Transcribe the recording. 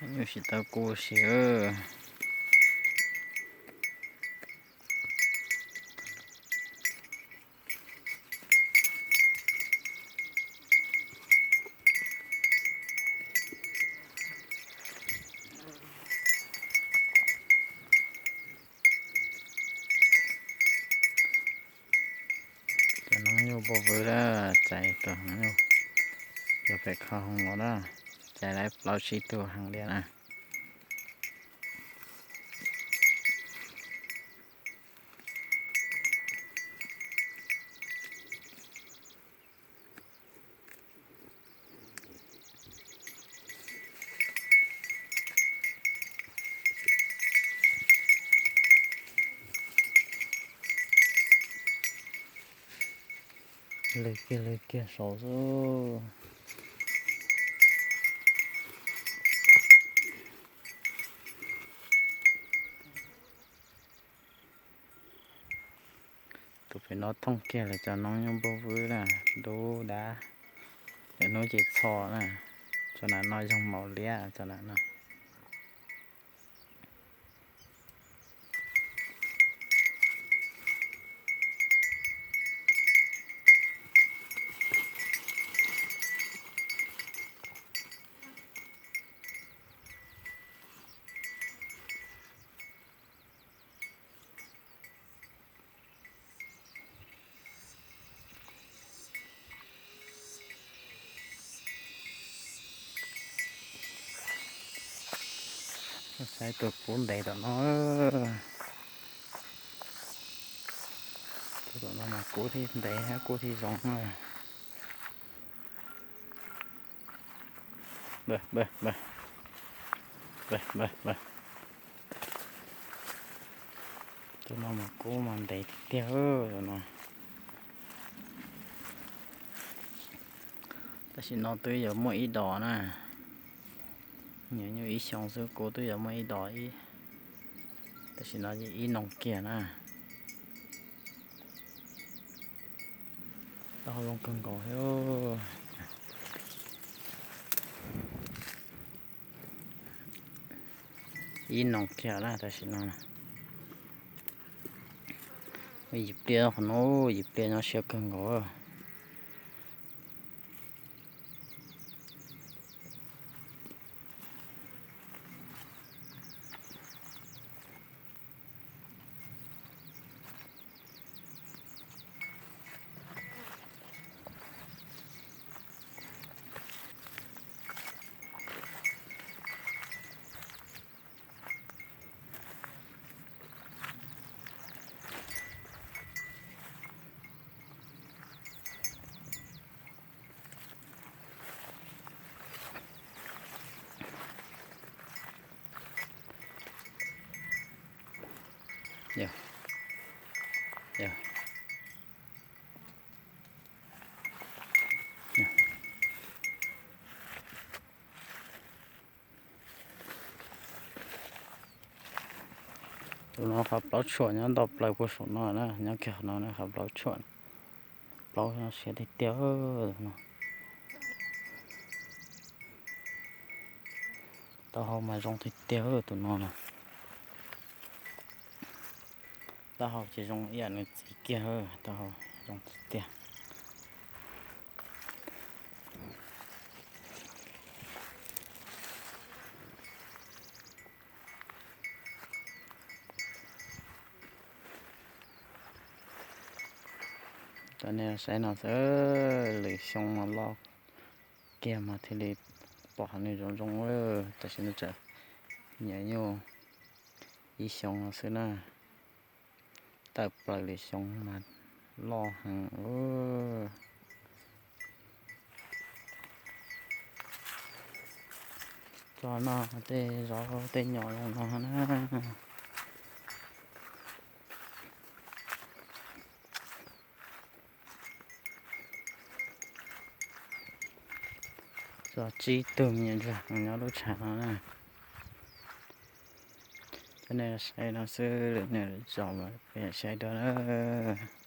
Nyuj tsis tau kuj si. Cov noob nyuj npau vwv lawm, cais tus hoob nyuj, yog pem kho hoob los na, cais lawv plaub tsib tug heev li na. Lwg kiag lwg kiag saud xwb. Tus pem no thooj kiag lawv cov noob nyuj npau vwv na, dub dab, lwm hnub ces txho na. Cov nam no yog maum liab cov nam no. Saib tus kub ntev tom no. Tus tom no mas kub thiaj ntev thiab kub thiaj zoo. Tus no mas kub mas ntev tiag tiag no. Tam sim no twb yuav muaj ib dos na. Nyuam nyuj ib xyoo xwb kub twb yuav muaj ib dos ib. Tam sim no ib noo kiag na. Taub hau zoo kawg nkaus thiab. Ib noo kiag na tam sim no. Yim pliaj qhov no, yim pliaj nyob siab kawg nkaus. Tus no qhov plaub tshuam nyob ntau plaws puag saum no na, nyob kiag qhov no na, qhov plaub tshuam. Plaub siab tiag tiag no. Taub hau mas zoo tiag tiag tus no na. Taub hau ces zoo ib yam nws txiv kiag, taub hau zoo tiag tiag. Cov nej saib no xwb, lwm xyoo mas loj kiag mas thiaj li pom nws zoo zoo. Tam sim no tseem nyuam nyuj ib xyoo no xwb na. Tawm plaws lwm xyoo mas loj heev. Tso no tej zov tej nyom zoo no na. Tso tsib tug me nyuam ntsuag nyob lub tshav no na. Cov nej saib no xwb, lwm hnub lwm zaus peb saib dua na.